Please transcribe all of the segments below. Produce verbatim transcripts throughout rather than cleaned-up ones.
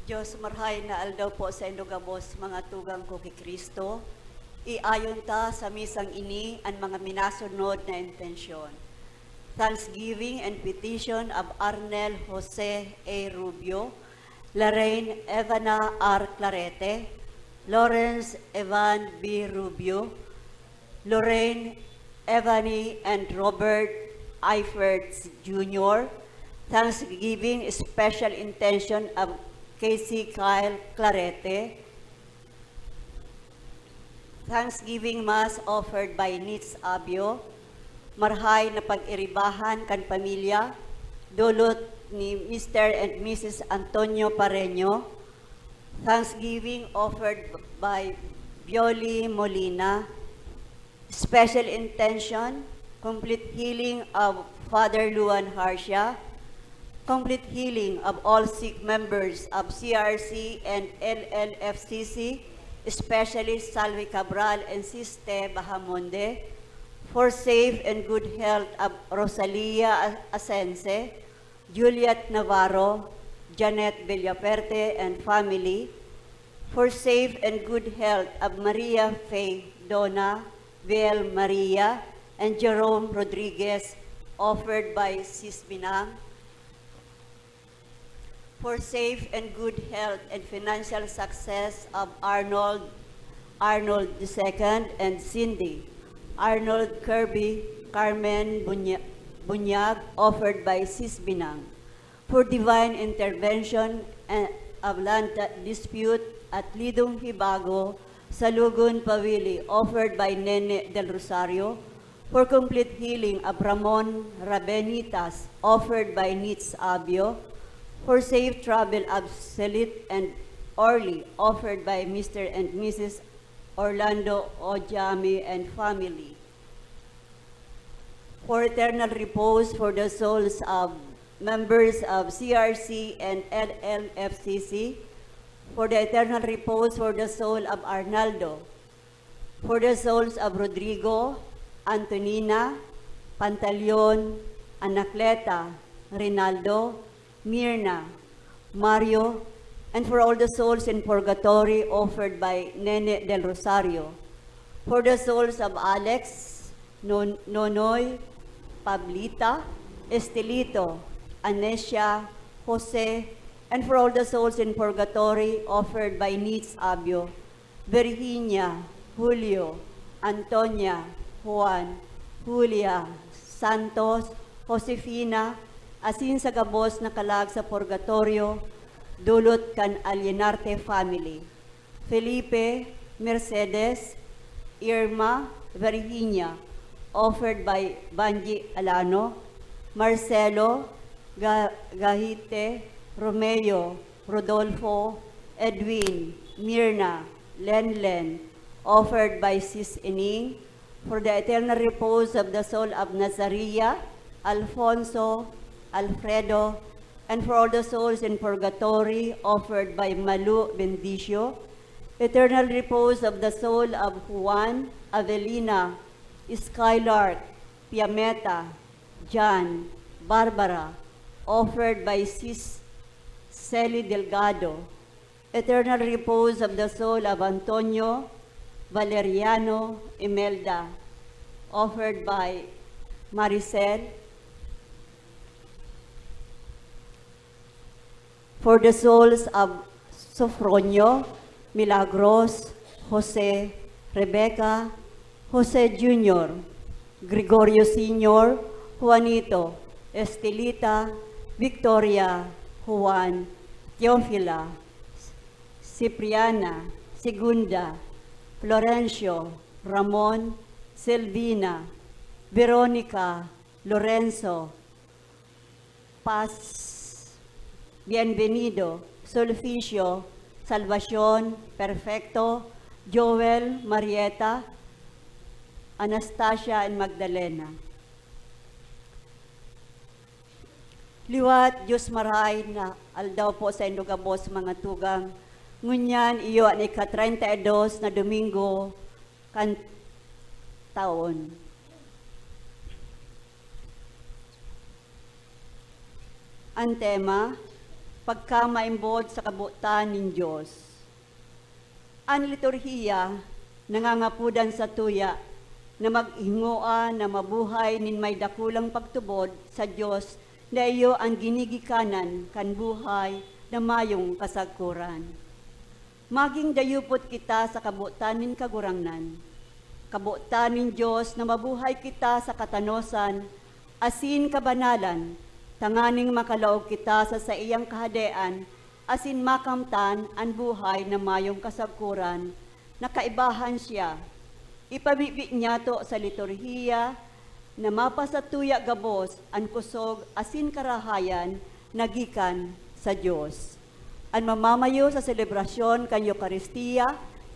Dios, marhay na aldaw po saindo gabos, mga tugang ko ki Cristo. Iayon ta sa misang ini an mga minasunod na intensyon. Thanksgiving and petition of Arnel Jose A. Rubio, Lorraine Evana R. Clarete, Lawrence Evan B. Rubio, Lorraine, Evany, and Robert Eiferts Junior. Thanksgiving special intention of Casey Kyle Clarete. Thanksgiving Mass offered by Nitz Abio. Marhay na pag-iribahan kan pamilya, dulot ni Mister and Missus Antonio Pareño. Thanksgiving offered by Violi Molina. Special intention, complete healing of Father Luan Harcia, complete healing of all sick members of C R C and L L F C C, especially Salvi Cabral and Siste Bahamonde, for safe and good health of Rosalia Asense, Juliet Navarro, Janet Villaperte and family, for safe and good health of Maria Faye Dona, Viel Maria, and Jerome Rodriguez, offered by Sis Binang, for safe and good health and financial success of Arnold, Arnold the second, and Cindy, Arnold Kirby, Carmen Bunya-, Bunyag, offered by Sis Binang, for divine intervention and of land dispute at Lidong Hibago, Salugon Pawili, offered by Nene Del Rosario, for complete healing of Ramon Rabenitas, offered by Nitz Abio, for safe travel of Selit and Orly, offered by Mister and Missus Orlando Ojami and family, for eternal repose for the souls of members of C R C and L L F C C, for the eternal repose for the soul of Arnaldo, for the souls of Rodrigo, Antonina, Pantaleon, Anacleta, Rinaldo, Mirna, Mario, and for all the souls in purgatory offered by Nene Del Rosario, for the souls of Alex, Non-, Nonoy, Pablita, Estelito, Anesia, Jose, and for all the souls in purgatory offered by Nitz Abio, Virginia, Julio, Antonia, Juan, Julia, Santos, Josefina, asin sa gabos na kalag sa purgatorio, dulot kan Alienarte family. Felipe, Mercedes, Irma, Virginia, offered by Banji Alano, Marcelo, Ga-, Gahite, Romeo, Rodolfo, Edwin, Mirna, Lenlen, offered by Sis Ining, for the eternal repose of the soul of Nazaria, Alfonso, Alfredo, and for all the souls in purgatory, offered by Malu Bendicio, eternal repose of the soul of Juan, Avelina, Skylark, Piameta, John, Barbara, offered by Sis Sally Delgado, eternal repose of the soul of Antonio, Valeriano, Imelda, offered by Maricel, for the souls of Sofronio, Milagros, Jose, Rebecca, Jose Junior, Gregorio Senior, Juanito, Estelita, Victoria, Juan, Teofila, Cipriana, Segunda, Florencio, Ramon, Selvina, Veronica, Lorenzo, Paz, Bienvenido, Sulficio, Salvacion, Perfecto, Joel, Marieta, Anastasia, and Magdalena. Liwat, Dios marahay na aldaw po saindo gabos, mga tugang. Ngunyan, iyo an ika-treinta y dos na Domingo kan taon. An tema, pagkamaimbod sa kabotan nin Dios. An liturhiya nangangapodan satuya na maghingoa na mabuhay nin may dakulang pagtubod sa Dios na iyo an ginigikanan kan buhay na mayong kasagkoran. Maging dayupot kita sa kabotan nin Kagurangnan. Kabotan nin Dios na mabuhay kita sa katanosan asin kabanalan, tanganing makalaog kita sa saiyang Kahadean asin makamtan an buhay na mayong kasagkoran na kaibahan siya. Ipamibi niyato sa liturhiya na mapasatuya gabos an kusog asin karahayan na gikan sa Dios. An mamamayo sa selebrasyon kan Eukaristia,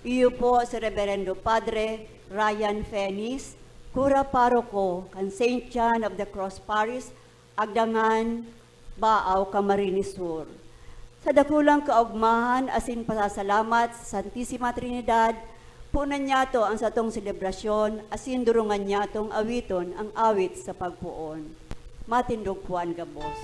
iyo po si Reberendo Padre Ryan Fenis, Kura Paroko kan Saint John of the Cross Parish, Agdangan, Baao, Camarines Sur. Sa dakulang kaogmahan asin pasasalamat sa Santisima Trinidad, punan niyato an satong selebrasyon asin durungan niyatong awiton ang awit sa pagpoon. Matindog po an gabos.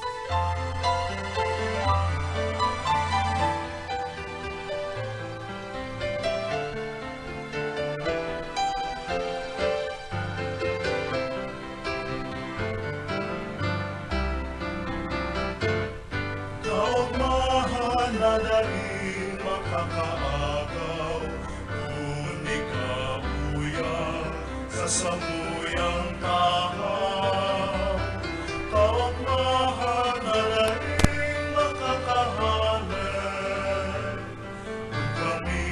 Kaogmahan na daing makakaagaw, kun ika uya sa samuyang tahaw. Kaogmahan na daing makakahale, kun kami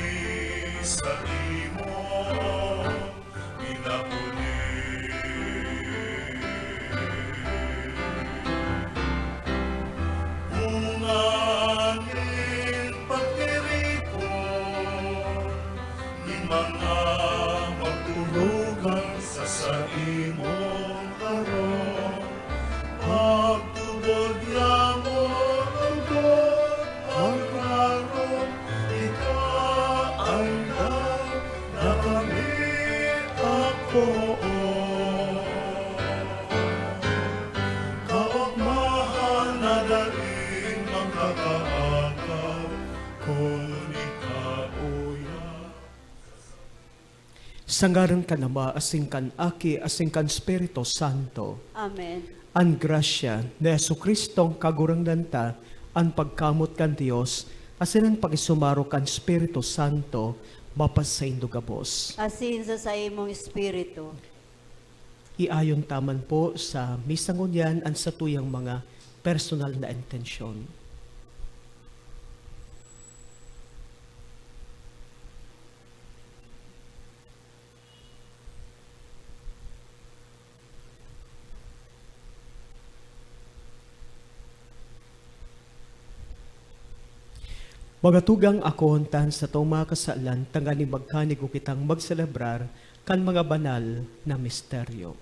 sa imo pinapuli. Bunga nin pagtiripon nin mga magturugang sa saimong harong. Pagtubod niamo, tubod, magrarong, ika andam na kami akoon. Kaogmahan na daing makakaagaw, kun ika uya. Sa ngaran kan Ama, asin kan Aki, asin kan Espiritu Santo. Amen. An grasya ni Jesu-Cristong Kagurangnan ta, an pagkamot kan Dios, asin an pakisumaro kan Espiritu Santo, mapasaindo gabos. Asin sa saimong espiritu. Iayon ta man po sa misa ngunyan an satuyang mga personal na intensyon. Mga tugang, akohon ta an satong mga kasalan, tanganing magkanigo kitang magselebrar kan mga banal na misteryo.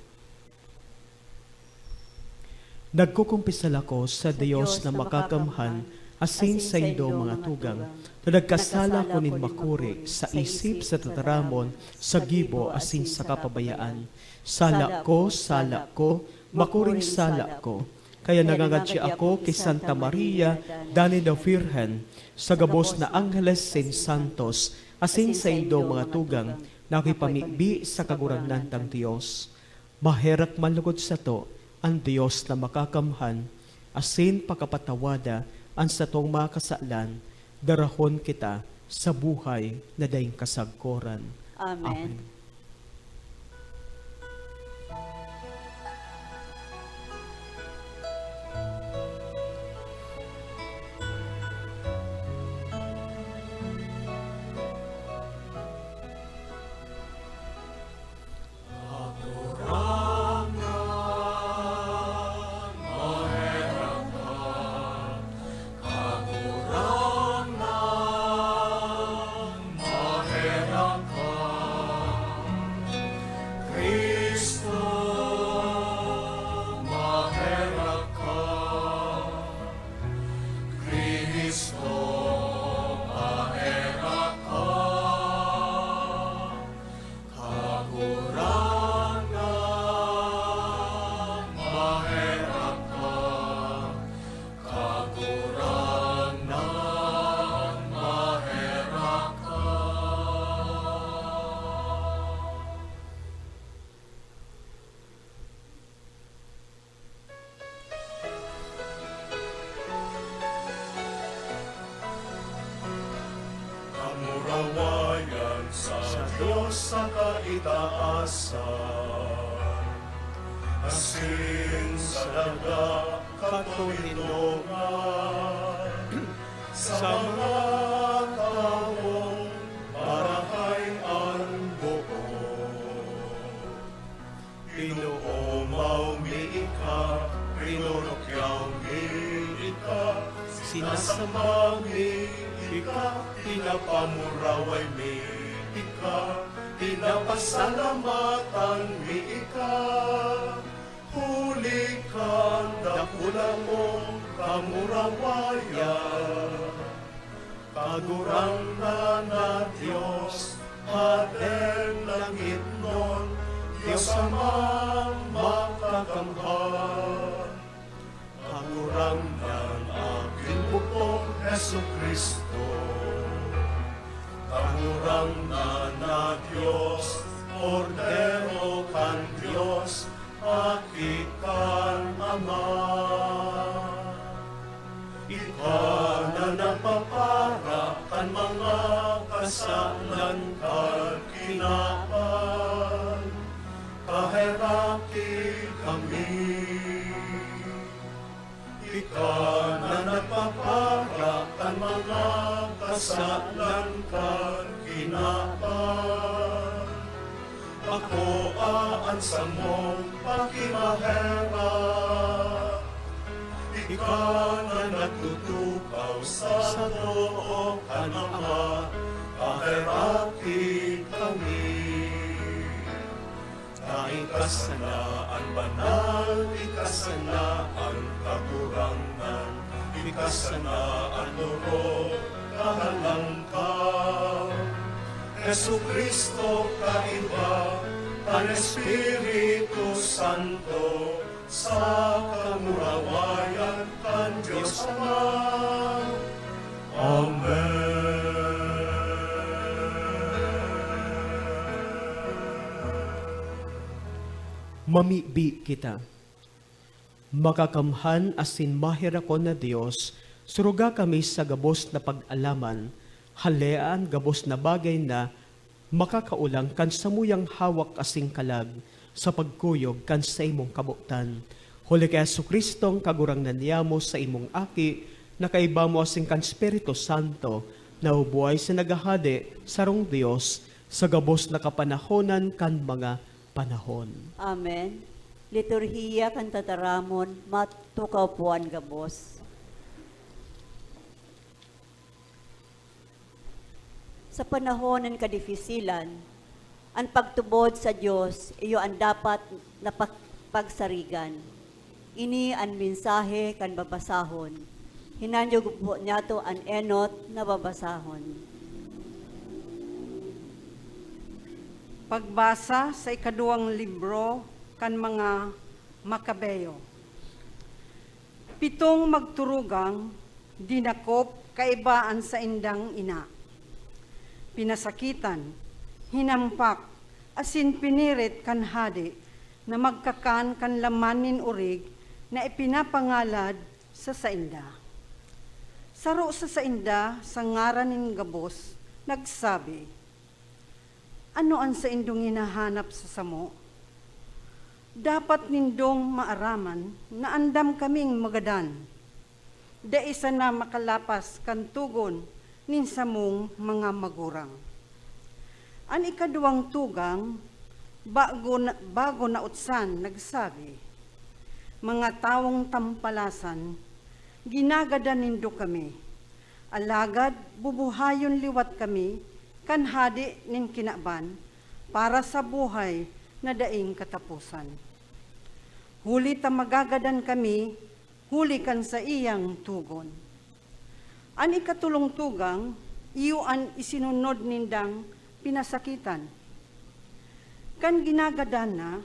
Nagkukumpisal ako sa Dios na makakamhan, asin saindo, mga tugang, na nagkasala ako nin makuri sa isip, sa tataramon, sa gibo, asin sa kapabayaan. Sala ko, sala ko, makuring sala ko. Kaya nangangadya ako ki Santa Maria, danay na Birhen, sa gabos na angheles asin santos, asin saindo, mga tugang, na nakipamibi sa Kagurangnan tang Dios. Maherak man logod sato an Dios na makakamhan, asin pakapatawada an satong mga kasalan, darahon kita sa buhay na daing kasagkoran. Amen. Amen. Taasan, asin sa daga katoninongan, sa mga tawong marahay an boot. Pinoomaw mi ika, pinurukyaw mi ika, sinasamba mi ika, pinapamuraway mi ika, pinapasalamatan mi ika, huli kan dakula mong kamurawayan. Kagurangnan na Dios, Hadeng langitnon, Dios Amang makakamhan. Kagurangnan, Aking bugtong Jesu-Cristo. Kagurangnan na Dios, Kordero kan Dios, Aki kan Ama. Ika na nagpapara kan mga kasalan kan kinaban, kaheraki kami. Ika na nagpapara kan mga kasalan kan kinaban, akoa an samong pakimaherak. Ika na nagtutukaw sa too kan Ama, kaheraki kami. Ta ika sana an banal, ika sana an Kagurangnan, ika sana an orog, kahalangkaw. Jesu-Cristo, kaiba kan Espiritu Santo, sa kamurawayan kan Dios Ama. Amen. Mamibi kita. Makakamhan asin maherakon na Dios, suruga kami sa gabos na pag-alaman, halea an gabos na bagay na makakaolang kan samuyang hawak asin kalag sa pagkuyog kan saimong kabotan. Huli ki Jesu-Cristong Kagurangnan niyamo, saimong Aki, na kaiba mo asin kan Espiritu Santo, nabubuhay sa naghahade, sarong Dios, sa gabos na kapanahonan kan mga panahon. Amen. Liturhiya kan Tataramon, matukaw po an gabos. Sa panahon nin kadifisilan, an pagtubod sa Dios iyo an dapat na pag-, pagsarigan. Ini an mensahe kan babasahon. Hinanyog po niyato an enot na babasahon. Pagbasa sa ikaduwang libro kan mga Makabeo. Pitong magturugang dinakop kaiba an saindang ina. Pinasakitan, hinampak, asin pinirit kan hade na magkakan kan laman nin orig na ipinapangalad sa sainda. Saro sa sainda, sa ngaran nin gabos, nagsabi, "Ano an saindong hinahanap sa samo? Dapat nindong maaraman na andam kaming magadan. Dai sana makalapas kan togon nin samong mga magurang." An ikaduwang tugang, bago na, bago nautsan, nagsabi, "Mga tawong tampalasan, ginagadan nindo kami. Alagad bubuhayon liwat kami kan hade nin kinaban para sa buhay na daing kataposan. Huli ta magagadan kami huli kan saiyang togon." An ikatolong tugang, iyo an isinunod nindang pinasakitan. Kan ginagadan na,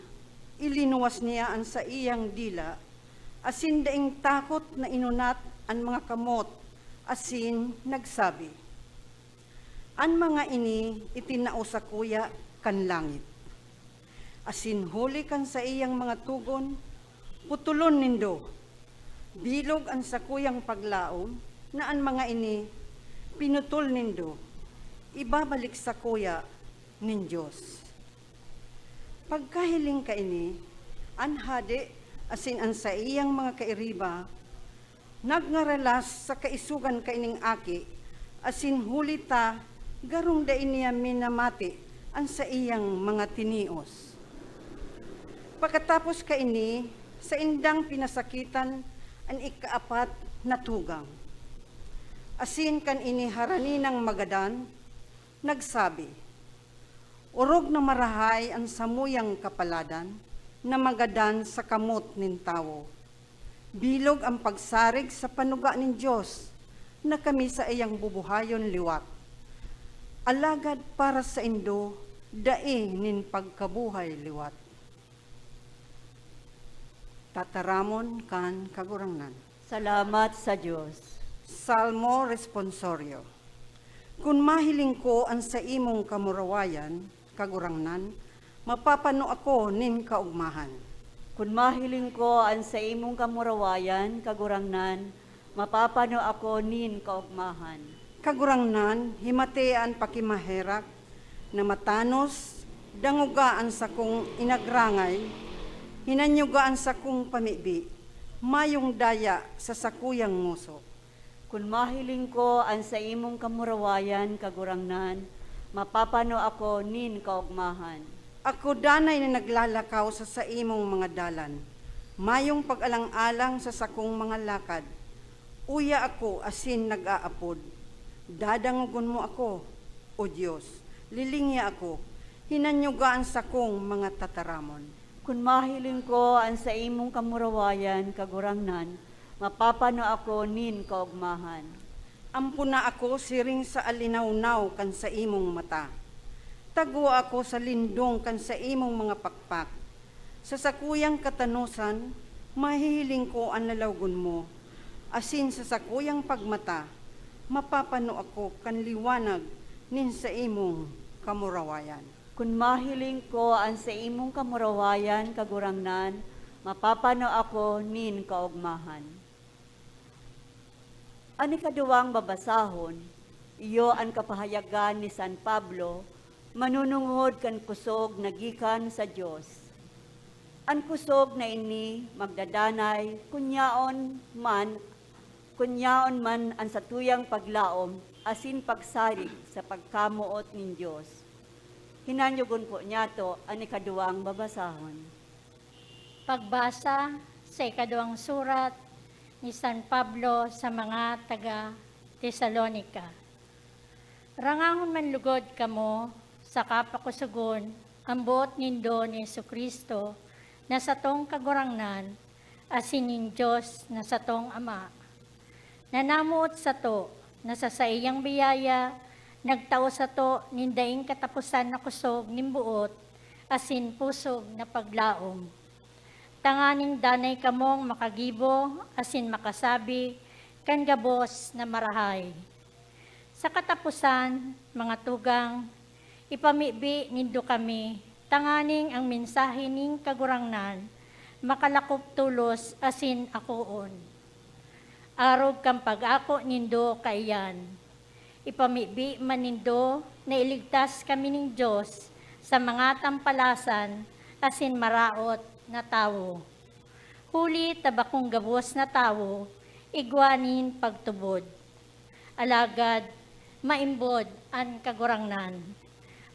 ilinuwas niya an saiyang dila, asin daing takot na inunat an mga kamot, asin nagsabi, "An mga ini itinao sakuya kan langit." Asin huli kan saiyang mga togon, putolon nindo. Bilog an sakuyang paglaom na an mga ini pinutol nindo, ibabalik sakuya nin Dios. Pagkahiling kaini, an hade asin an saiyang mga kairiba nagngaralas sa kaisogan kaining aki, asin huli ta garong dai niya minamati an saiyang mga tinios. Pakatapos kaini, saindang pinasakitan an ikaapat na tugang. Asin kan ini haraninang magadan, nagsabi, "Orog na marahay an samuyang kapaladan na magadan sa kamot nin tawo. Bilog an pagsarig sa panuga nin Dios na kami saiyang bubuhayon liwat. Alagad para saindo, dai nin pagkabuhay liwat." Tataramon kan Kagurangnan. Salamat sa Dios. Salmo Responsorio. Kun mahiling ko an saimong kamurawayan, Kagurangnan, mapapano ako nin kaogmahan. Kun mahiling ko an saimong kamurawayan, Kagurangnan, mapapano ako nin kaogmahan. Kagurangnan, himatea an pakimaherak na matanos, dangoga an sakong inagrangay, hinanyuga an sakong pamibi, mayong daya sa sakuyang ngoso. Kun mahiling ko an saimong kamurawayan, Kagurangnan, mapapano ako nin kaogmahan. Ako danay na naglalakaw sa saimong mga dalan, mayong pag-alang-alang sa sakong mga lakad. Uya ako asin nag-aapod, "Dadangogon mo ako, O Dios, lilingia ako, hinanyuga an sakong mga tataramon." Kun mahiling ko an saimong kamurawayan, Kagurangnan, mapapano ako nin kaogmahan. Ampona ako siring sa alinawnaw kan saimong mata. Tagua ako sa lindong kan saimong mga pakpak. Sa sakuyang katanosan, mahihiling ko an lalawgon mo, asin sa sakuyang pagmata, mapapano ako kan liwanag nin saimong kamurawayan. Kun mahiling ko an saimong kamurawayan, Kagurangnan, mapapano ako nin kaogmahan. An ikaduwang babasahon, iyo an kapahayagan ni San Pablo manunungod kan kusog na gikan sa Dios. An kusog na ini magdadanay kun yaon man, kun yaon man an satuyang paglaom asin pagsarig sa pagkamoot nin Dios. Hinanyogon po niyato an ikaduwang babasahon. Pagbasa sa ikaduwang surat ni San Pablo sa mga taga Tesalonica. Rangahon man lugod kamo saka pakusogon an boot nindo ni Jesu-Cristo na satong Kagurangnan asin nin Dios na satong Ama, na namoot sato, na sa saiyang biyaya nagtao sato nin daing kataposan na kusog nin boot asin pusog na paglaom, tanganing danay kamong makagibo asin makasabi kan gabos na marahay. Sa kataposan, mga tugang, ipamibi nindo kami, tanganing an mensahe nin Kagurangnan makalakop tolos asin akoon. Arog kan pag-ako nindo kaiyan, ipamibi man nindo na iligtas kami nin Dios sa mga tampalasan asin maraot na tawo. Huli ta bakong gabos na tawo igwa nin pagtubod. Alagad maimbod an Kagurangnan.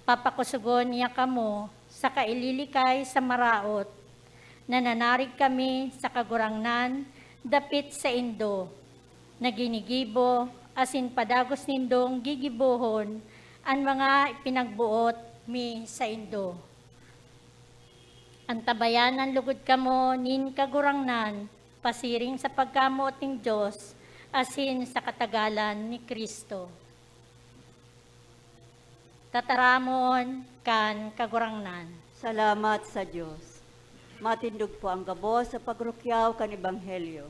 Papakusogon niya kamo saka ililikay sa maraot. Nananarig kami sa Kagurangnan dapit saindo, na ginigibo asin padagos nindong gigibohon an mga ipinagboot mi saindo. Antabayan an lugod kamo nin Kagurangnan, pasiring sa pagkamoot nin Dios asin sa katagalan ni Cristo. Tataramon kan Kagurangnan. Salamat sa Dios. Matindog po ang gabos sa pagrukyaw kan Ebanghelyo.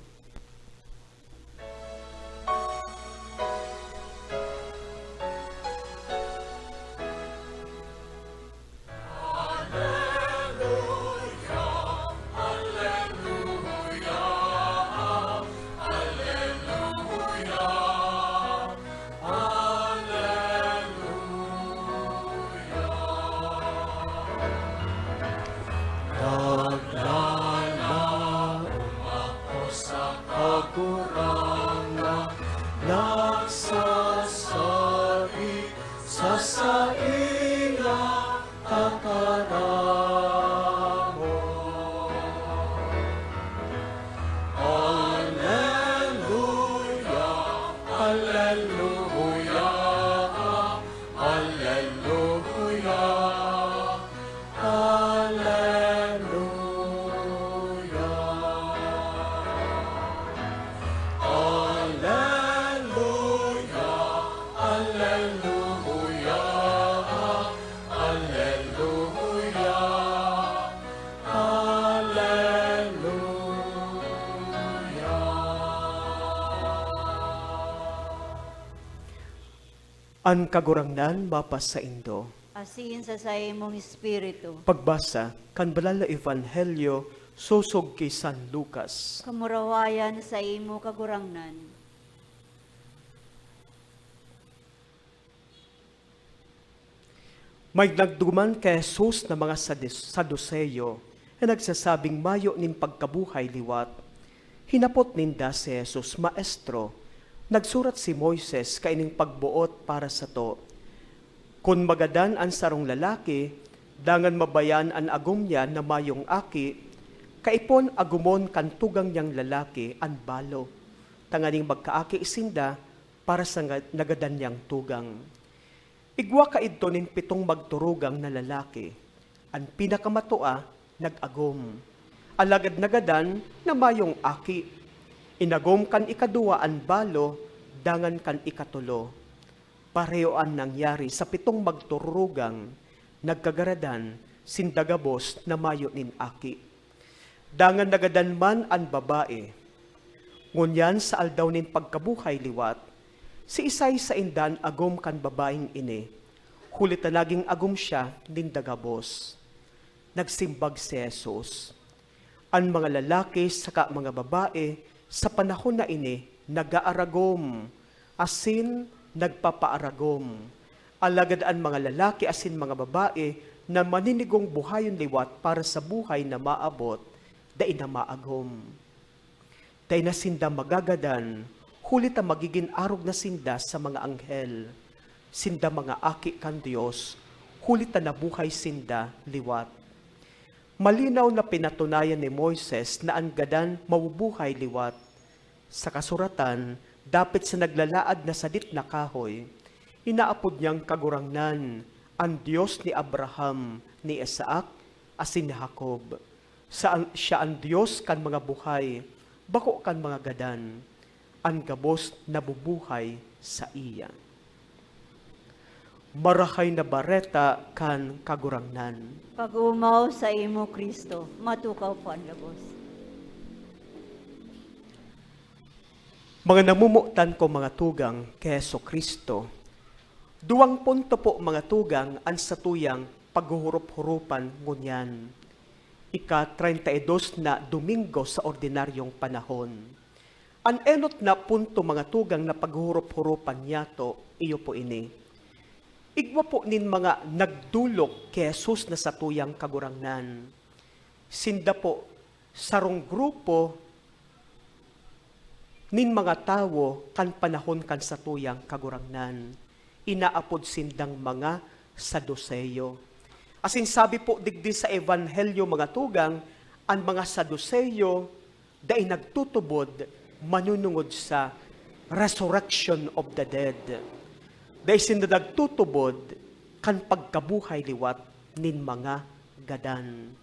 Kagurangnan nagsasabi sa saiyang tataramon, Aleluya, Aleluya, Aleluya, Aleluya. Aleluya, Aleluya, Aleluya, Aleluya. An Kagurangnan mapasaindo. Asin sa saimong espiritu. Pagbasa kan Banal na Ebanghelyo sosog ki San Lucas. Kamurawayan saimo, Kagurangnan. May nagduman ki Jesus na mga Sadus-, Saduseo na nagsasabing mayo nin pagkabuhay liwat. Hinapot ninda si Jesus, "Maestro, nagsurat si Moises kaining pagboot para sato. Kun magadan an sarong lalaki, dangan mabayan an agom niya na mayong aki, kaipon agomon kan tugang niyang lalaki an balo, tanganing magkaaki sinda para sa nga-, nagadan niyang tugang." Igwa kaidto nin pitong magturugang na lalaki. An pinakamatua nag-agom, alagad nagadan na mayong aki. Inagom kan ikaduwa an balo, dangan kan ikatolo. Pareho an nangyari sa pitong magturugang nagkagaradan, sinda gabos na mayo nin aki. Dangan nagadan man an babae. Ngunyan sa aldaw nin pagkabuhay liwat, siisay sainda an agom kan babaeng ini, huli ta nagin agom siya ninda gabos? Nagsimbag si Jesus, "An mga lalaki saka mga babae sa panahon na ini nagaaragom asin nagpapaaragom. Alagad an mga lalaki asin mga babae na maninigong buhayon liwat para sa buhay na maabot, dai na maagom. Dai na sinda magagadan, huli ta magigin arog na sinda sa mga anghel. Sinda mga aki kan Dios, huli ta nabuhay sinda liwat." Malinaw na pinatunayan ni Moises na an gadan mabubuhay liwat. Sa kasuratan, dapit sa naglalaad na sadit na kahoy, inaapod niyang Kagurangnan an Dios ni Abraham, ni Isaac, asin ni Jacob. Sa an-, siya an Dios kan mga buhay, bako kan mga gadan. An gabos nabubuhay saiya. Marahay na Bareta kan Kagurangnan. Pag-omaw saimo, Cristo. Matukaw po an gabos. Mga namomotan ko, mga tugang, ki Jesu-Cristo, duwang punto po, mga tugang, an satuyang paghuhurup-hurupan ngunyan. Ika-treinta y dos na Domingo sa ordinaryong panahon. An enot na punto, mga tugang, na paghuhurup-hurupan niyato, iyo po ini. Igwa po nin mga nagdolok ki Jesus na satuyang Kagurangnan. Sinda po sarong grupo nin mga tawo kan panahon kan satuyang Kagurangnan. Inaapod sindang mga Saduseo. Asin sabi po digdi sa Ebanghelyo, mga tugang, an mga Saduseo dai nagtutubod manunungod sa resurrection of the dead. Dai sinda nagtutubod kan pagkabuhay liwat nin mga gadan.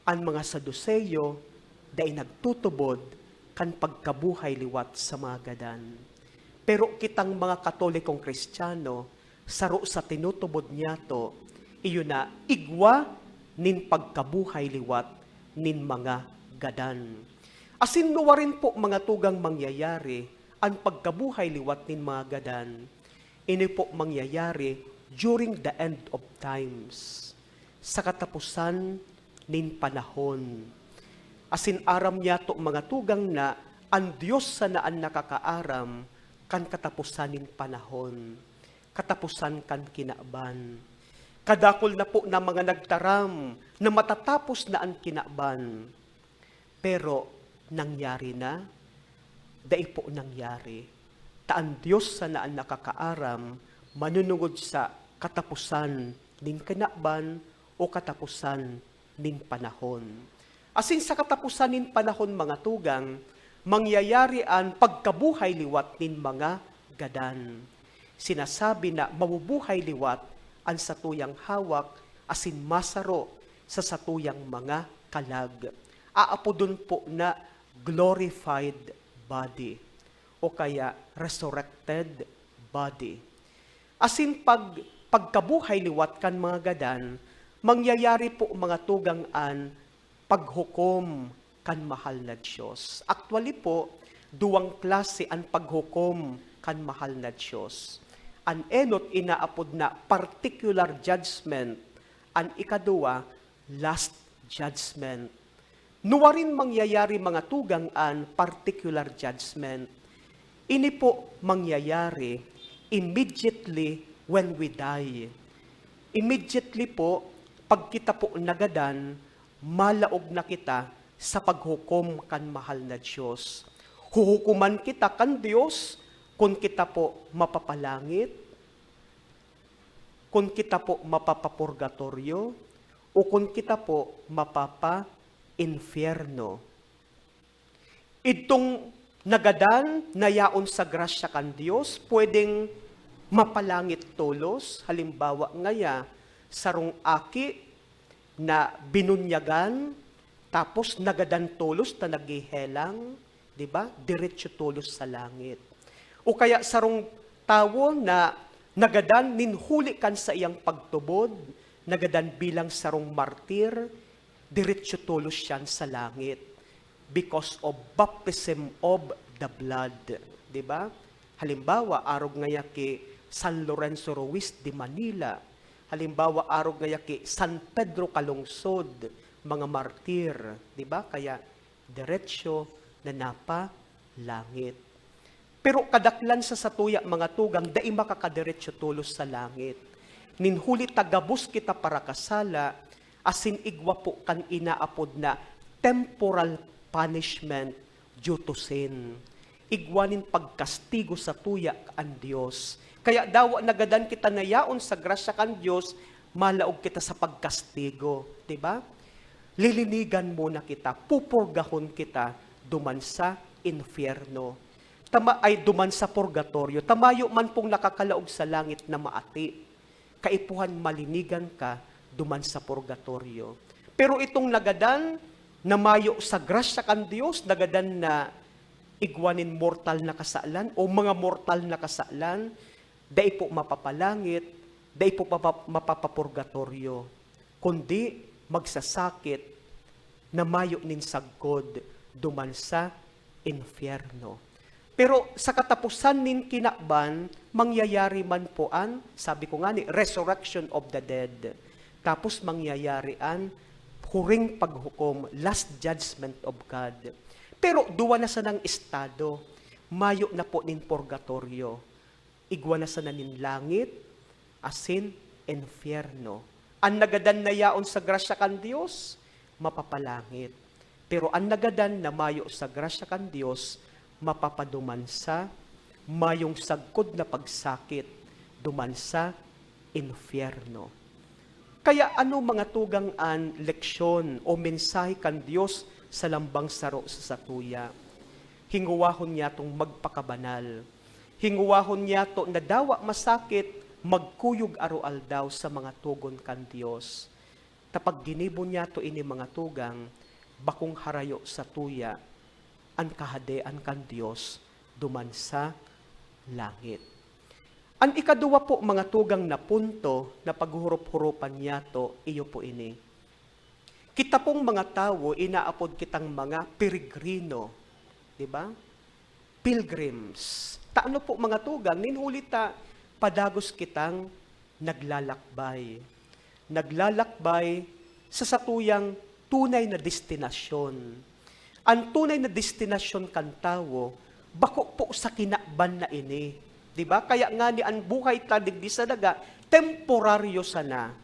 An mga Saduseo dai nagtutubod kan pagkabuhay liwat sa mga gadan. Pero kitang mga Katolikong Kristiyano, saro sa tinutubod niyato, iyo na igwa nin pagkabuhay liwat nin mga gadan. Asin nuwarin po, mga tugang, mangyayari an pagkabuhay liwat nin mga gadan. Ini po mangyayari during the end of times, sa kataposan nin panahon. Asin aram niyato, mga tugang, na an Dios sana an nakakaaram kan kataposan nin panahon, kataposan kan kinaban. Kadakul na po na mga nagtaram na matatapos na an kinaban. Pero nangyari na, Dai po nangyari. Ta an Dios sana an nakakaaram manunungod sa kataposan nin kinaban o kataposan nin panahon. Asin sa kataposan nin panahon, mga tugang, mangyayari an pagkabuhay liwat nin mga gadan. Sinasabi na mabubuhay liwat an satuyang hawak asin masaro sa satuyang mga kalag. Aapodon po na glorified body o kaya resurrected body. Asin pag, pagkabuhay liwat kan mga gadan, mangyayari po, mga tugang, an paghukom kan mahal na Dios. Actually po, duwang klase an paghukom kan mahal na Dios. An enot inaapod na particular judgment, an ikaduwa, last judgment. Nuwarin mangyayari, mga tugang, an particular judgment? Ini po mangyayari immediately when we die. Immediately po, pag kita po nagadan, malaog na kita sa paghukom kan mahal na Dios. Huhukoman kita kan Dios kun kita po mapapalangit, kun kita po mapapapurgatoryo, o kun kita po mapapa-infierno. Idtong nagadan na yaon sa grasya kan Dios, pwedeng mapalangit tolos. Halimbawa ngaya, sarong aki na binunyagan, tapos nagadan tolos ta naghehelang, di ba? Diretso tolos sa langit. O kaya sarong tawo na nagadan nin huli kan saiyang pagtubod, nagadan bilang sarong martir, diretso tolos siyan sa langit because of baptism of the blood, di ba? Halimbawa, arog ngaya ki San Lorenzo Ruiz de Manila, halimbawa, arog ngaya ki San Pedro Calungsod, mga martir, di ba? Kaya, diretsyo na napa langit. Pero kadaklan sa satuya, mga tugang, dai makakadiretso tolos sa langit. Nin huli ta gabos kita parakasala, asin igwa po kan inaapod na temporal punishment due to sin. Igwa nin pagkastigo satuya an Dios. Kaya dawa nagadan kita na yaon sa grasya kan Dios, malaog kita sa pagkastigo, di ba? Lilinigan muna kita, pupurgahon kita duman sa infierno. Tama, ay, duman sa purgatoryo. Ta mayo man pong nakakalaog sa langit na maati. Kaipuhan malinigan ka duman sa purgatoryo. Pero itong nagadan na mayo sa grasya kan Dios, nagadan na igwa nin mortal na kasalan o mga mortal na kasalan, dai po mapapalangit, dai po papa-, mapapapurgatoryo, kundi magsasakit na mayo nin sagkod duman sa infierno. Pero sa kataposan nin kinaban, mangyayari man po an, sabi ko ngani, resurrection of the dead. Tapos mangyayari an huring paghukom, last judgment of God. Pero duwa na sanang estado, mayo na po nin purgatoryo. Igwa na sana nin langit asin infierno. An nagadan na yaon sa grasya kan Dios, mapapalangit. Pero an nagadan na mayo sa grasya kan Dios, mapapaduman sa mayong sagkod na pagsakit duman sa infierno. Kaya ano, mga tugang, an leksyon o mensahe kan Dios sa lambang saro sa satuya? Hingowahon niyatong magpakabanal. Hingowahon niyato na dawa masakit, magkuyog aroaldaw sa mga togon kan Dios. Ta pag ginibo niyato ini, mga tugang, bakong harayo satuya an Kahadean kan Dios duman sa langit. An ikaduwa po, mga tugang, na punto na paghuhurup-hurupan niyato, iyo po ini. Kita pong mga tawo, inaapod kitang mga peregrino, di ba? Pilgrims. Ta ano po, mga tugang, nin huli ta padagos kitang naglalakbay. Naglalakbay sa satuyang tunay na destinasyon. An tunay na destinasyon kan tawo, bako po sa kinaban na ini. Di ba? Kaya ngani an buhay ta digdi sa daga, temporaryo sana.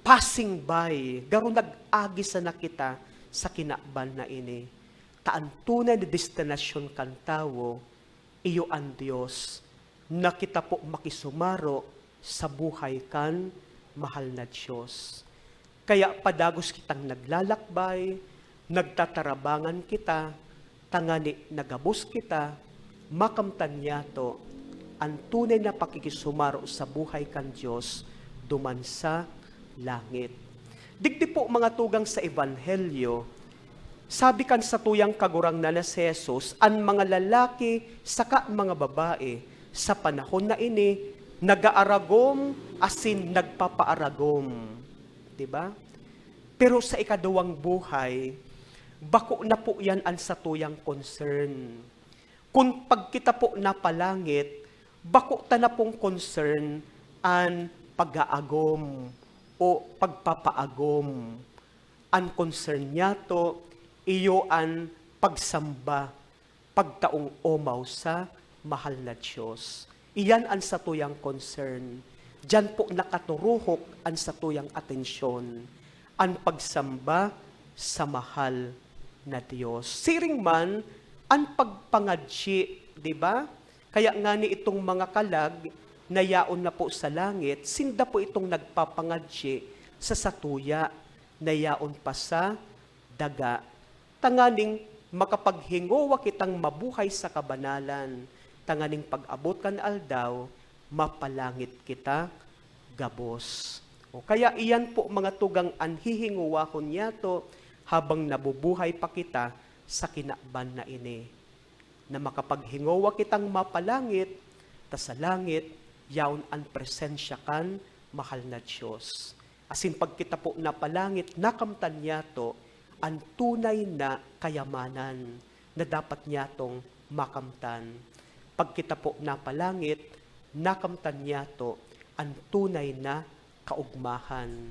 Passing by, garo nag-agi sana kita sa kinaban na ini. Ta an tunay na destinasyon kan tawo, iyo an Dios, na kita po makisumaro sa buhay kan mahal na Dios. Kaya padagos kitang naglalakbay, nagtatarabangan kita, tangani na gabos kita, makamtan niyato an tunay na pakikisumaro sa buhay kan Dios duman sa langit. Digdi po, mga tugang, sa Ebanghelyo, sabi kan satuyang Kagurangnan na si Jesus, an mga lalaki saka an mga babae sa panahon na ini nagaaragom asin nagpapaaragom. Di ba? Pero sa ikaduwang buhay, bako na po yan an satuyang concern. Kun pagkita po na palangit, bako ta na pong concern an pag-aagom o pagpapaagom. An concern niyato, iyo an pagsamba, pagtaong omaw sa mahal na Dios. Iyan an satuyang concern. Diyan po nakaturuhok an satuyang atensyon, an pagsamba sa mahal na Dios. Siring man an pagpangadyi, di ba? Kaya ngani itong mga kalag na yaon na po sa langit, sinda po itong nagpapangadyi sa satuya na yaon pa sa daga, tanganing makapaghingowa kitang mabuhay sa kabanalan, tanganing pag-abot kan aldaw, mapalangit kita gabos. O kaya iyan po, mga tugang, an hihingowahon niyato habang nabubuhay pa kita sa kinaban na ini, na makapaghingowa kitang mapalangit, ta sa langit, yaon an presensya kan mahal na Dios. Asin pagkita po na palangit, nakamtan niyato an tunay na kayamanan na dapat niyatong makamtan. Pagkita po na palangit, nakamtan niyato an tunay na kaugmahan.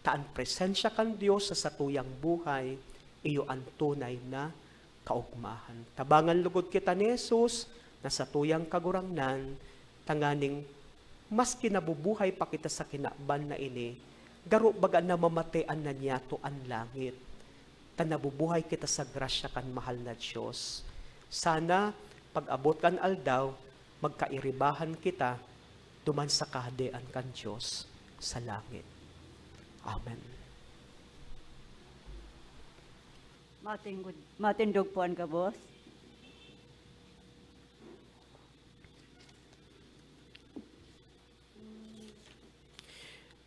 Ta an presensya kan Dios sa satuyang buhay, iyo an tunay na kaugmahan. Tabangan lugod kita ni Jesus na satuyang Kagurangnan, tanganing maski nabubuhay pa kita sa kinaban na ini, garo baga namamatean na niyato an langit, ta nabubuhay kita sa grasya kan mahal na Dios. Sana, pag-abot kan aldaw, magkairibahan kita duman sa Kahadean kan Dios sa langit. Amen. Matingog, matindog po an gabos.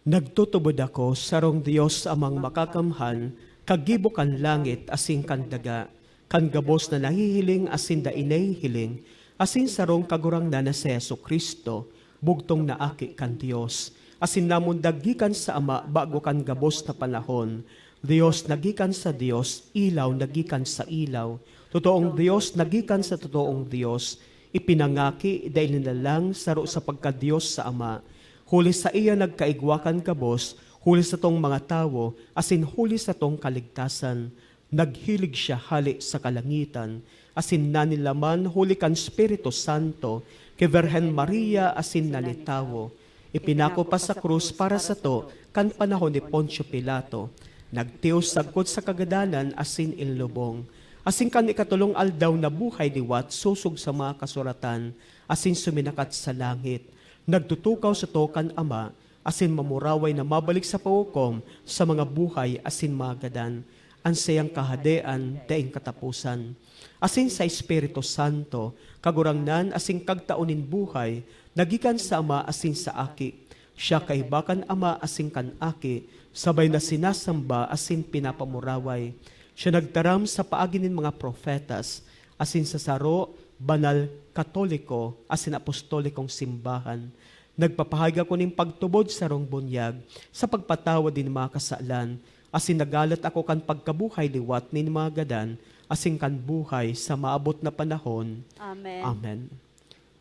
Nagtutubod ako, sarong Dios Amang Makakamhan, kagibo kan langit asin kan daga, kan gabos na nahihiling asin dai nahihiling, asin sarong Kagurangnan na si Jesu-Cristo, bugtong na Aki kan Dios, asin namundag gikan sa Ama bago kan gabos na panahon. Dios na gikan sa Dios, ilaw na gikan sa ilaw, totoong Dios na gikan sa totoong Dios, ipinangaki, dai linalang, saro sa pagka-Dios sa Ama. Huli saiya nagkaigwa kan gabos, huli satong mga tawo, asin huli satong kaligtasan. Naghilig siya hale sa kalangitan, asin nanilaman huli kan Espiritu Santo, ki Birhen Maria asin nanitawo. Ipinako pa sa krus para sato kan panahon ni Poncio Pilato. Nagtios sagkod sa kagadanan asin inlubong. Asin kan ikatolong aldaw nabuhay liwat sosog sa mga kasuratan, asin suminakat sa langit. Nagtutukaw sato kan Ama, asin mamuraway na mabalik sa paghukom sa mga buhay asin mga gadan. An saiyang kahadean daing kataposan. Asin sa Espiritu Santo, Kagurangnan asin Kagtao nin buhay, na gikan sa Ama asin sa Aki. Siya kaiba kan Ama asin kan Aki, sabay na sinasamba asin pinapamuraway. Siya nagtaram sa paagi nin mga propetas, asin sa saro, banal, katoliko, asin apostolikong simbahan. Nagpapahayag ako nin pagtubod sarong bunyag sa pagpatawad nin mga kasalan, asin nagalat ako kan pagkabuhay liwat nin mga gadan, asin kan buhay sa maabot na panahon. Amen. Amen.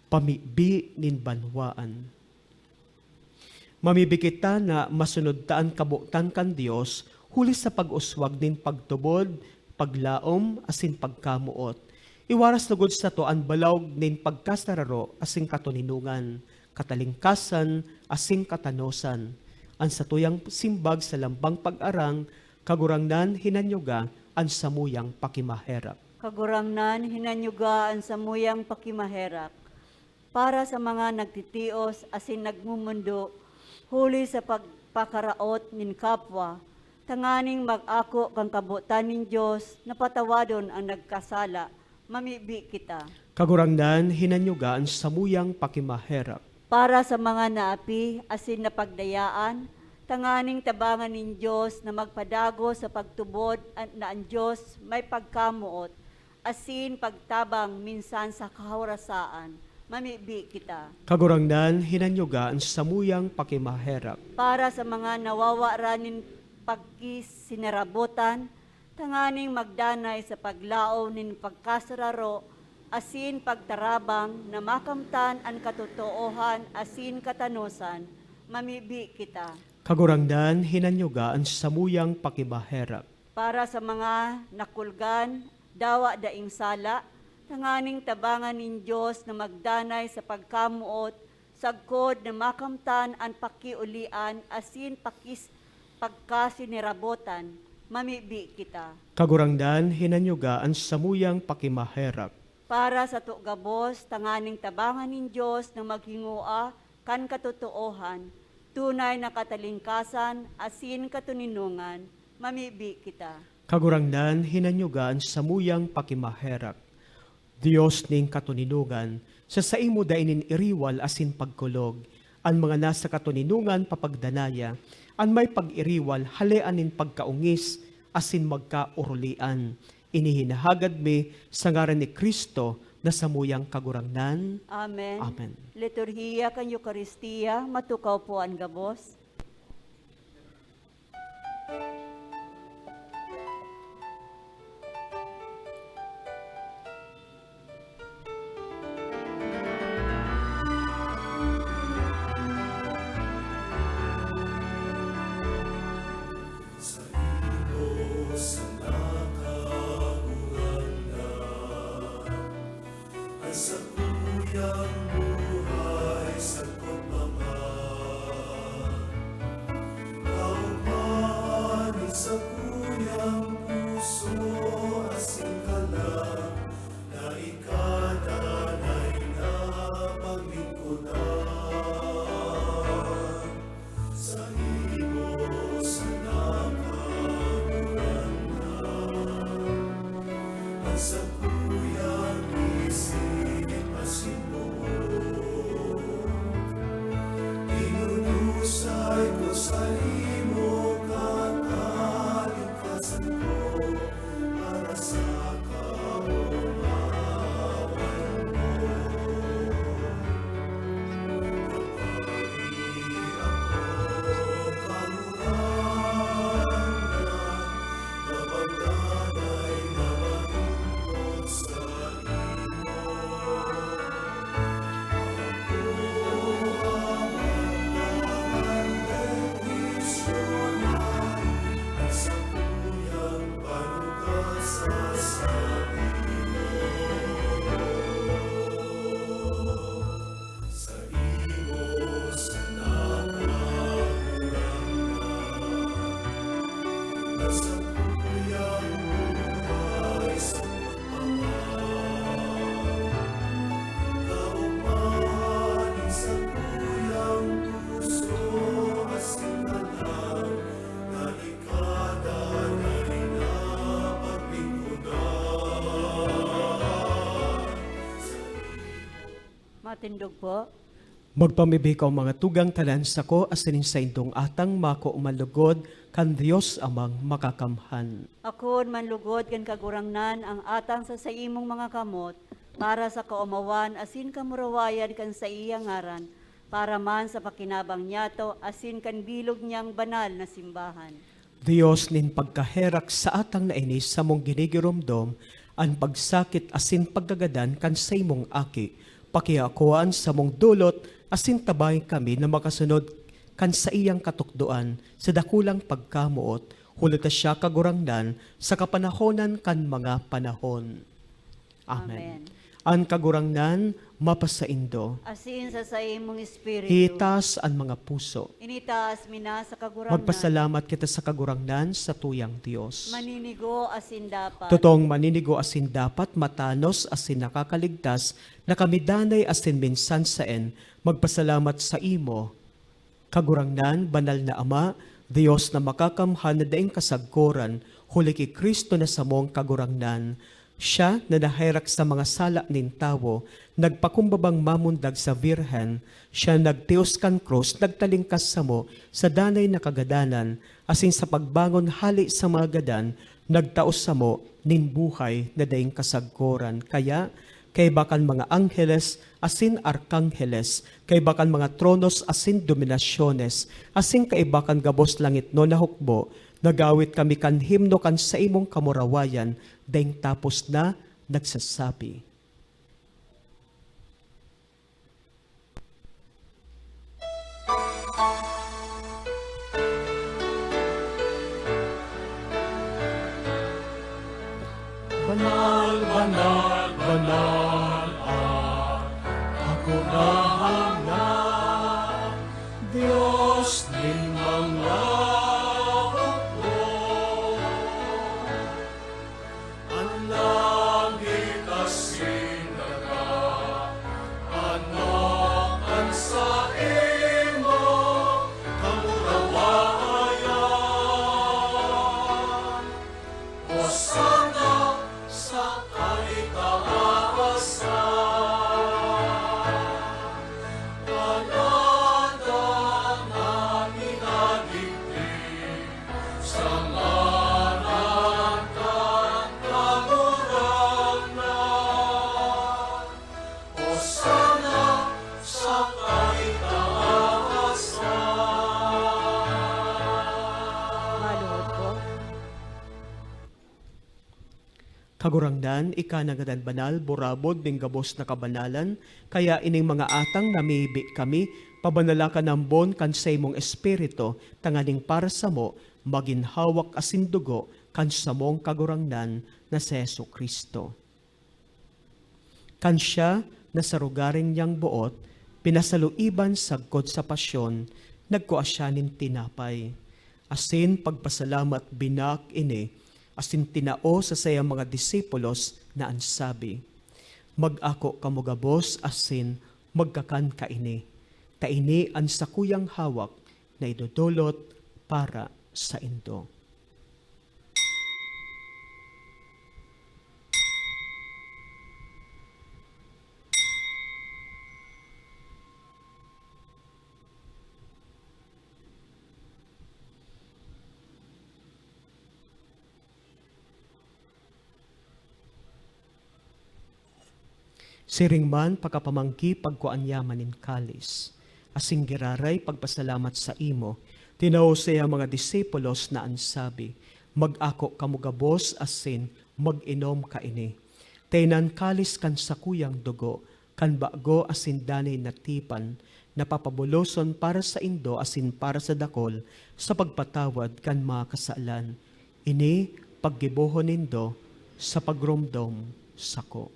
Pamibi nin banwaan. Mamibi kita na masunod ta an kabotan kan Dios huli sa pag-uswag nin pagtubod, paglaom, asin pagkamoot. Iwaras lugod sato an balaog nin pagkasararo asin katoninongan, katalingkasan, asin katanosan. An satuyang simbag sa lambang pag-arang, Kagurangnan, hinanyoga an samuyang pakimaherak. Kagurangnan, hinanyuga an samuyang pakimaherak para sa mga nagtitios asin nagmumundo huli sa pagpakaraot nin kapwa, tanganing mag-ako kan kabotan nin Dios na patawadon an nagkasala. Mamibi kita. Kagurangnan, hinanyuga an samuyang pakimaherak. Para sa mga naapi asin napagdayaan, tanganing tabangan nin Dios na magpadagos sa pagtubod an, na an Dios may pagkamoot asin pagtabang minsan sa kahorasaan. Mamibi kita. Kagurangnan, hinanyuga an samuyang pakimaherak. Para sa mga nawawaran nin pagkisinarabotan, tanganing magdanay sa paglaom nin pagkasararo asin pagtarabang na makamtan an katotoohan asin katanosan, mamibi kita. Kagurangnan, hinanyuga an samuyang pakimaherak. Para sa mga nakulgan, dawa daing sala, tanganing tabangan nin Dios na magdanay sa pagkamoot sagkod na makamtan an pakiolian asin pakis-, pagkasinirabotan, mamibi kita. Kagurangnan, hinanyuga an samuyang pakimaherak. Para sato gabos, tanganing tabangan nin Dios na maghingoa kan katotoohan, tunay na katalingkasan asin katoninongan, mamibi kita. Kagurangnan, hinanyuga an samuyang pakimaherak. Dios nin katoninongan, sa saimo dai nin iriwal asin pagkulog. An mga nasa katoninongan papagdanaya, an may pag-iriwal halean nin pagkaongis asin magkaorolean. Ini hinahagad mi sa ngaran ni Cristo na samuyang Kagurangnan. Amen. Amen. Liturhiya kan Eukaristia, matukaw po an gabos. Saimo sana, Kagurangnan, an sakuyang buhay sagkod pa man. Kaogmahan nin sakuyang puso asin kalag na ika danay na paglingkodan. Saimo sana, Kagurangnan, an sakuyang isip asin buot. Inunusay ko saimo, katalingkasan ko, para sa kaomawan mo. Kapagi ako, Kagurangnan, na magdanay na malingkod saimo. Ako, Ama, an bendisyonan, an sakuyang panukasan saimo. Saimo sana, Kagurangnan, an sakuyang buhay sagkod pa man. Kaogmahan nin sakuyang puso asin kalag na ika danay na paglingkodan. Matindog po. Magpamibi kamo, mga tugang, ta an sako asin an saindong atang mako man lugod kan Dios Amang Makakamhan. Akoon man lugod kan Kagurangnan an atang sa saimong mga kamot, para sa kaomawan asin kamurawayan kan saiyang ngaran, para man sa pakinabang niyato asin kan bilog niyang banal na simbahan. Dios nin pagkaherak, sa atang na ini samong ginigiromdom an pagsakit asin pagkagadan kan saimong Aki. Pakiakoa an samong dolot asin tabangi kami na makasunod kan saiyang katukdoan sa dakulang pagkamoot, huli ta siya Kagurangnan sa kapanahonan kan mga panahon. Amen. Amen. An Kagurangnan mapasaindo. Asin sa saimong espiritu. Itaas an mga puso. Initaas mi na sa Kagurangnan. Magpasalamat kita sa Kagurangnan, sa tuyang Dios. Maninigo asin dapat. Totoong maninigo asin dapat, matanos asin nakakaligtas, na kami danay asin minsan saen magpasalamat saimo, Kagurangnan, Banal na Ama, Dios na makakamhan na daing kasagkoran, huli ki Cristo na samong Kagurangnan. Siya na naherak sa mga sala nin tawo, nagpakumbabang mamundag sa Birhen, siya nagtios kan krus, nagtalingkas samo sa danay na kagadanan, asin sa pagbangon hale sa mga gadan, nagtao samo nin buhay na daing kasagkoran. Kaya, kaiba kan mga angheles asin arkangheles, kaiba kan mga tronos asin dominasyones, asin kaiba kan gabos langitnon na hukbo, nagawit kami kan himno kan saimong kamurawayan, daing tapos na nagsasabi. Banal, banal, banal an Kagurangnan, Dios nin mga hukbo. An langit asin daga, ano an saimo kamurawayan? Hosana sa kaitaasan. Paladan an minadigdi sa ngaran kan Kagurangnan. Hosana sa kaitaasan. Maluhod po. Kagurangnan, ika na ngadan banal, burabod nin gabos na kabanalan, kaya ining mga atang namibi kami, pabanala ka nambon kan saimong Espiritu, tanganing para samo magin hawak asin dugo kan samong Kagurangnan na si Jesu-Cristo. Kan siya na sa rogaring niyang boot pinasaluiban sagkod sa pasyon, nagkua siya nin tinapay, asin pagpasalamat, binaak ini, asin tinao sa saiyang mga disipulos na an sabi, "Mag-ako kamo gabos asin magkakan kaini, ta ini an sakuyang hawak na idodolot para saindo." Siring man, pakapamanggi, pagkua niya man nin kalis, asin giraray pagpasalamat saimo, tinao sa iya mga disipulos na an sabi, "Mag-ako kamo gabos asin mag-inom kaini. Ta inan kalis kan sakuyang dugo, kan bago asin danay na tipan, na papabuloson para saindo asin para sa dakol sa pagpatawad kan mga kasalan. Ini paggibohon nindo sa pagromdom sako."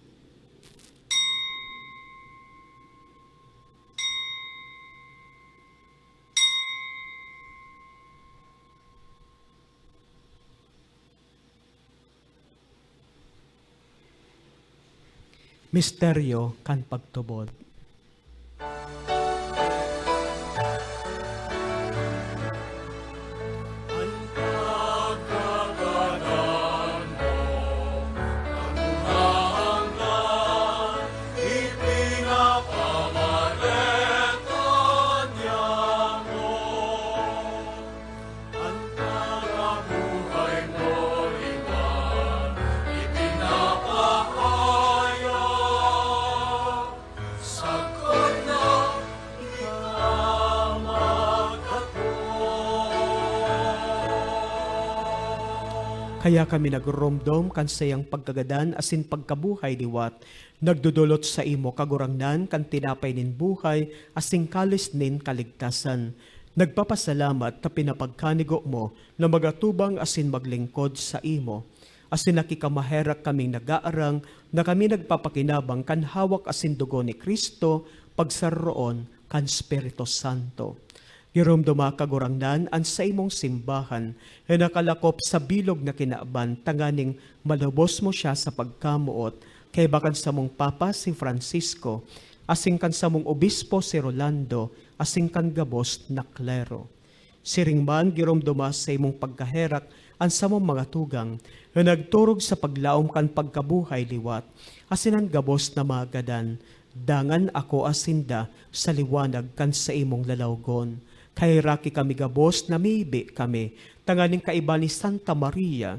Misteryo kan pagtubod. An pagkagadan mo, Kagurangnan, ipinapamareta niamo. An pagkabuhay mo iba ipinapahayag, sagkod na ika magkatong. Kaya kami nagroromdom kan saiyang pagkagadan asin pagkabuhay liwat, nagdodolot saimo, Kagurangnan, kan tinapay nin buhay asin kalis nin kaligtasan. Nagpapasalamat ta pinapagkanigo mo na magatubang asin maglingkod saimo. asin nakikamaherak kaming nagaarang na kami nagpapakinabang kan hawak asin dugo ni Cristo, pagsaroroon kan Espiritu Santo. Giromdoma, Kagurangnan, an saimong simbahan na nakalakop sa bilog na kinaban, tanganing malubos mo siya sa pagkamoot, kaiba kan samong Papa si Francisco, asin kan samong Obispo si Rolando, asin kan gabos na klero. Siring man, giromdoma sa imong pagkaherak an samong mga tugang na nagturog sa paglaom kan pagkabuhay liwat, asin an gabos na mga gadan, dangan akoa sinda sa liwanag kan saimong lalawgon. Kaheraki kami gabos, namibi kami tanganing kaiba ni Santa Maria,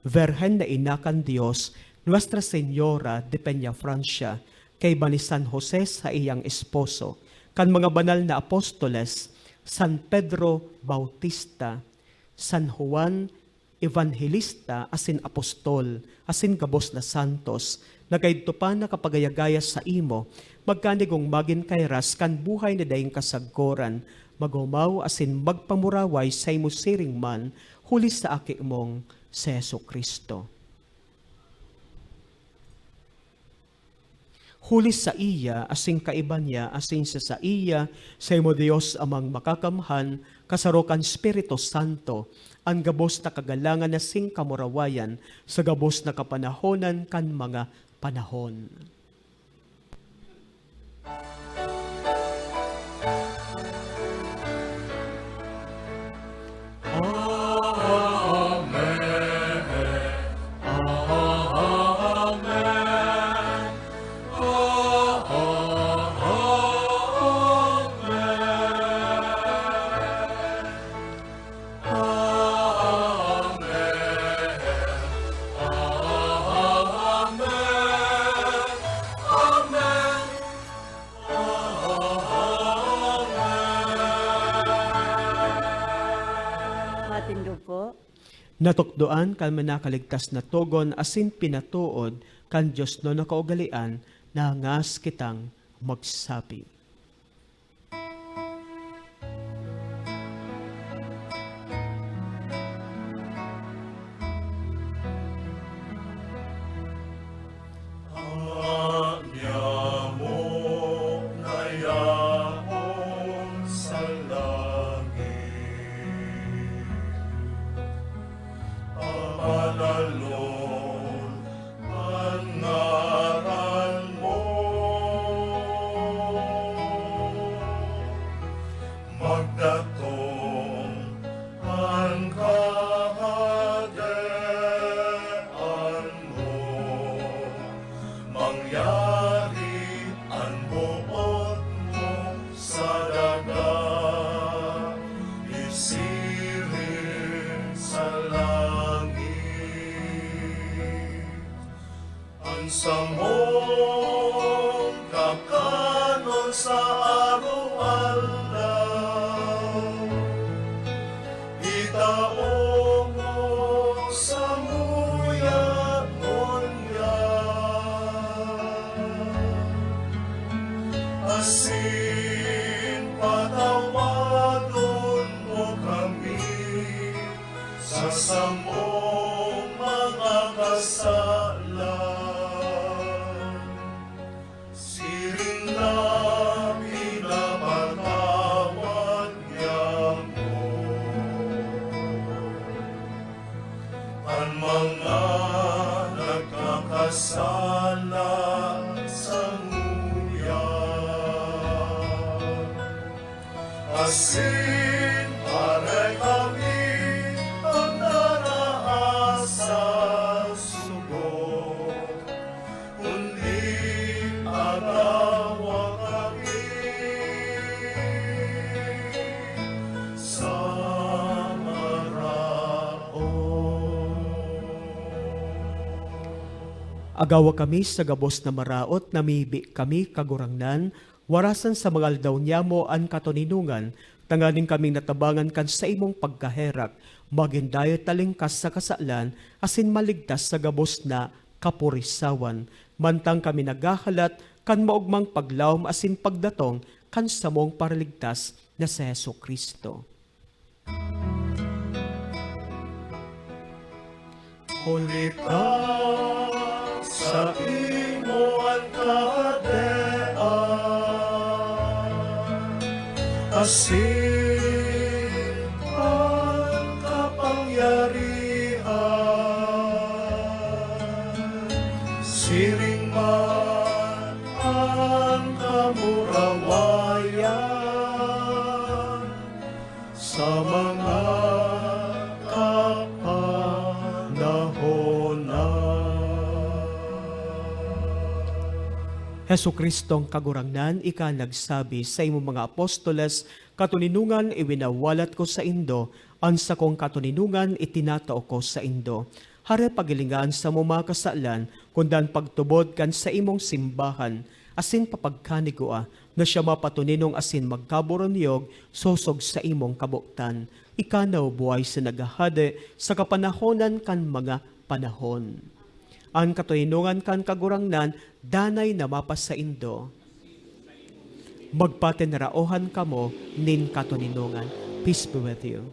Birhen na Ina kan Dios, Nuestra Señora de Peñafrancia, kaiba ni San Jose saiyang esposo, kan mga banal na apostoles, San Pedro Bautista, San Juan Evangelista asin apostol, asin gabos na santos, na kaidto pa nakapagayagaya saimo, magkanigong magin kairas kan buhay na daing kasagkoran, magomaw asin magpamuraway saimo siring man, huli sa Aki mong si Jesu-Cristo. Huli saiya, asin kaiba niya, asin sa saiya, saimo Dios Amang Makakamhan, kasaro kan Espiritu Santo, an gabos na kagalangan asin kamurawayan, sa gabos na kapanahonan kan mga panahon. Amen. Amen. Amen. Amen. Amen. Amen. Matindog po. Natukdoan kan mga nakaligtas na togon asin pinatood kan diosnon na kaugalean, nangas kitang magsabi. An yaon na yaon sa langit, pabanalon an ngaran mo. Magdatong an Kahadean mo, mangyari an boot mo sa daga, isiring sa langit. An samong kakanon sa araw-araw, itao mo samuya ngunyan, asin patawadon mo kami sa samong mga kasalan, siring na pinapatawad niamo an mga nagkakasala samuya. Asin aray kami pagdaraha sa sugot, kundi agawa kami sa maraot. Agawa kami sa gabos na maraot, namibi kami, Kagurangnan, warasan sa mga aldaw niyamo an katoninongan, tanganing kaming natabangan kan saimong pagkaherak, magin dayo talingkas sa kasalan, asin maligtas sa gabos na kapurisawan, mantang kami naghahalat kan maogmang paglaom asin pagdatong kan samong Paraligtas na si Jesu-Cristo. Huli ta saimo an Kahadean, asin an kapangyarihan, siring man an kamurawayan sa mga kapanahonan. Jesu-Cristong Kagurangnan, ika nagsabi saimong mga apostoles, "Katoninongan iwinawalat ko saindo, an sakong katoninongan itinatao ko saindo." Hare, paghilinga an samong mga kasalan, kundan pagtubod kan saimong simbahan, asin papagkanigua na siya mapatoninong asin magkaboronyog sosog saimong kabotan. Ika na, o buhay sa naghahade sa kapanahonan kan mga panahon. An katoninongan kan Kagurangnan danay na mapasaindo. Magpatinaraohan kamo nin katoninongan. Peace be with you.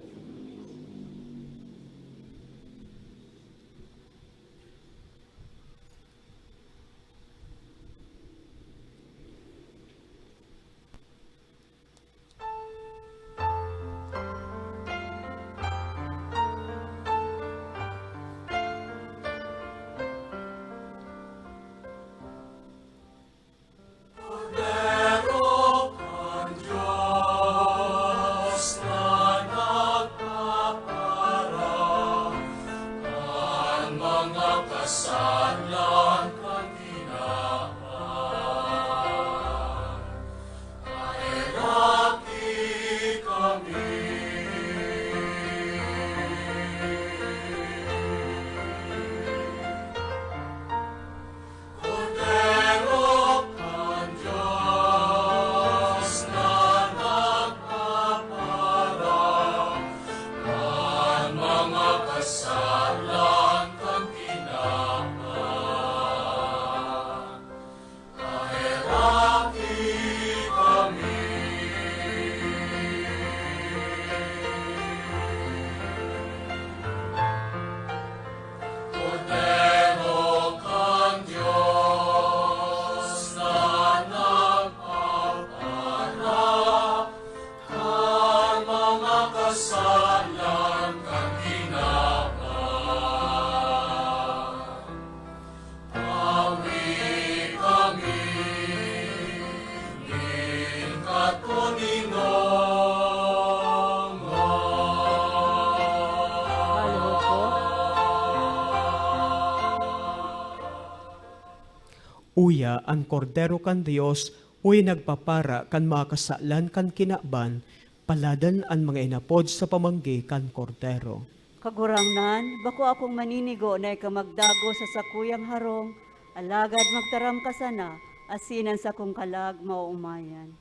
Kordero kan Dios na nagpapara kan mga kasalan kan tinawan. Kaheraki kami. Kordero kan Dios na nagpapara kan mga kasalan kan tinawan. Kaheraki kami. Kordero kan Dios na nagpapara kan mga kasalan kan tinawan. Awi kami nin katoninongan. Halo po. Uya, an Kordero kan Dios, uya nagpapara kan mga kasalan kan kinaban, paladan an mga inapod sa pamanggi kan Kordero. Kagurangnan, bako akong maninigo na ika magdagos sa sakuyang harong, alagad magtaram ka sana, asin an sakong kalag maoomayan.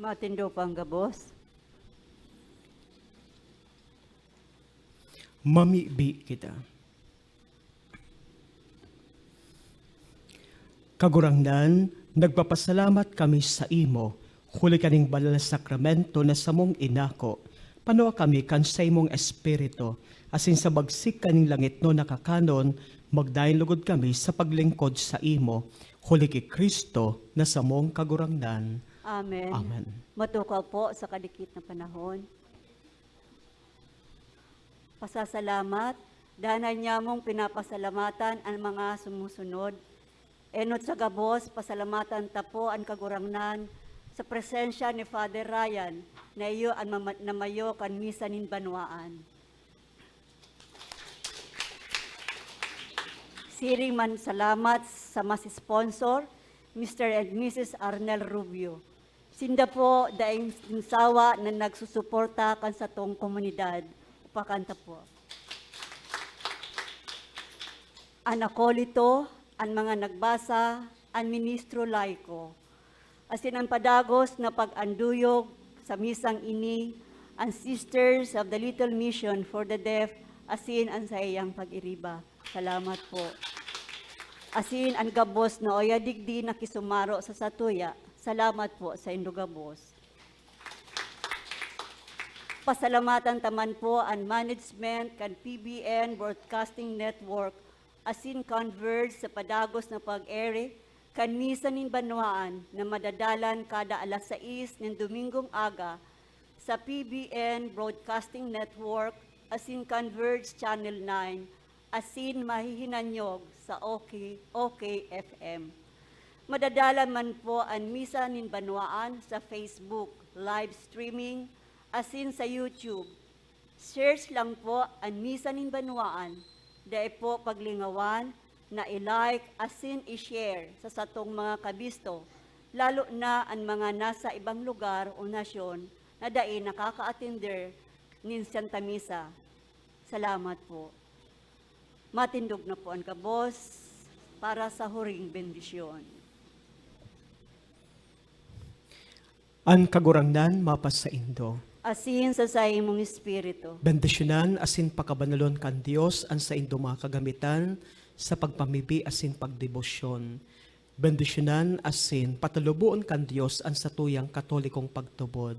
Matindog pang gabos. Mamibi kita. Kagurangnan, nagpapasalamat kami saimo, huli kaning banal na sakramento na samong inako. Panua kami kan saimong Espiritu, asin sa bagsik kaning langitnon na kakanon, magdayon lugod kami sa paglingkod saimo, huli ki Cristo na samong Kagurangnan. Amen. Amen. Matukaw po sa kadikit na panahon. Pasasalamat. Danay niyamong pinapasalamatan an mga sumusunod. Enot sa gabos, pasalamatan ta po an Kagurangnan sa presensya ni Father Ryan na iyo an mama-, namayo kan Misa nin Banwaan. Siring man salamat sa mas sponsor, Mister and Missus Arnel Rubio. Sinda po daing sinsawa na nagsusuporta kan satong komunidad. Pakanta po. An akolito, an mga nagbasa, an ministro laiko, asin an padagos na pag-anduyog sa misang ini, an Sisters of the Little Mission for the Deaf, asin an saiyang pag-iriba. Salamat po. Asin an gabos na oya digdi na kisumaro sa satuya, salamat po saindo gabos. Pasalamatan ta man po an management kan P B N Broadcasting Network asin Converge sa padagos na pag-ere kan Misa nin Banwaan na madadalan kada alas sais nin Domingong aga sa P B N Broadcasting Network asin Converge Channel nine asin mahihinanyog sa OK, OK F M. Madadalan man po an Misa nin Banwaan sa Facebook live streaming asin sa YouTube. Search lang po an Misa nin Banwaan. Dai po paglingawan na i-like asin i-share sa satong mga kabisto, lalo na an mga nasa ibang lugar o nasyon na dai nakakaatender nin Santa Misa. Salamat po. Matindog na po an gabos para sa huring bendisyon. An Kagurangnan mapasaindo. Asin sa saimong espiritu. Bendisyonan asin pakabanalon kan Dios an saindo mga kagamitan sa pagpamibi asin pagdebosyon. Bendisyonan asin pataluboon kan Dios an satuyang Katolikong pagtubod,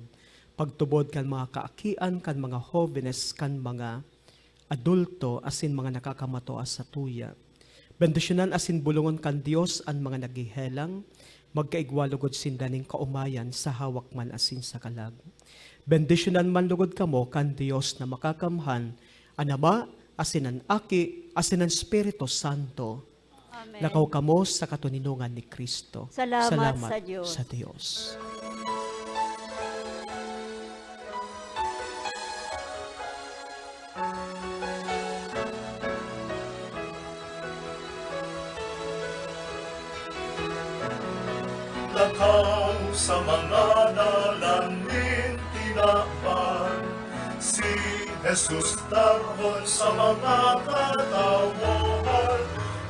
pagtubod kan mga kaakian, kan mga hobenes, kan mga adulto asin mga nakakamatua sa tuya. Bendisyonan asin bolongon kan Dios an mga naghehelang, magkaigwa logod sinda nin kaomayan sa hawak man asin sa kalag. Bendisyonan man logod kamo kan Dios na Makakamhan, an Ama, asin an Aki, asin an Espiritu Santo. Amen. Lakaw kamo sa katoninongan ni Cristo. Salamat sa Dios. Sa Dios. Lakaw sa mga dalan nin tinaban, si Jesus darhon sa mga katawohan,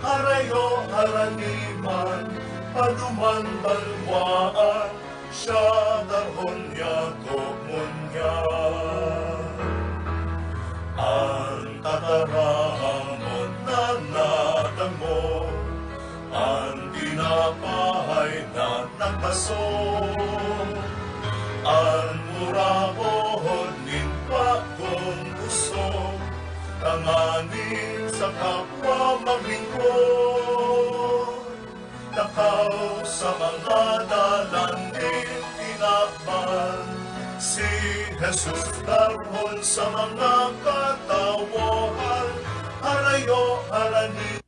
harayo harani man, paduman banwaan, siya darhon yato ngunyan. An tataramon na nadangog, an tinapay na nagbaso, an murahon nin bagong pusog, tanganing sa kapwa maglingkod. Lakaw sa mga dalan nin tinaban, si Jesus darhon sa mga katawohan, harayo harani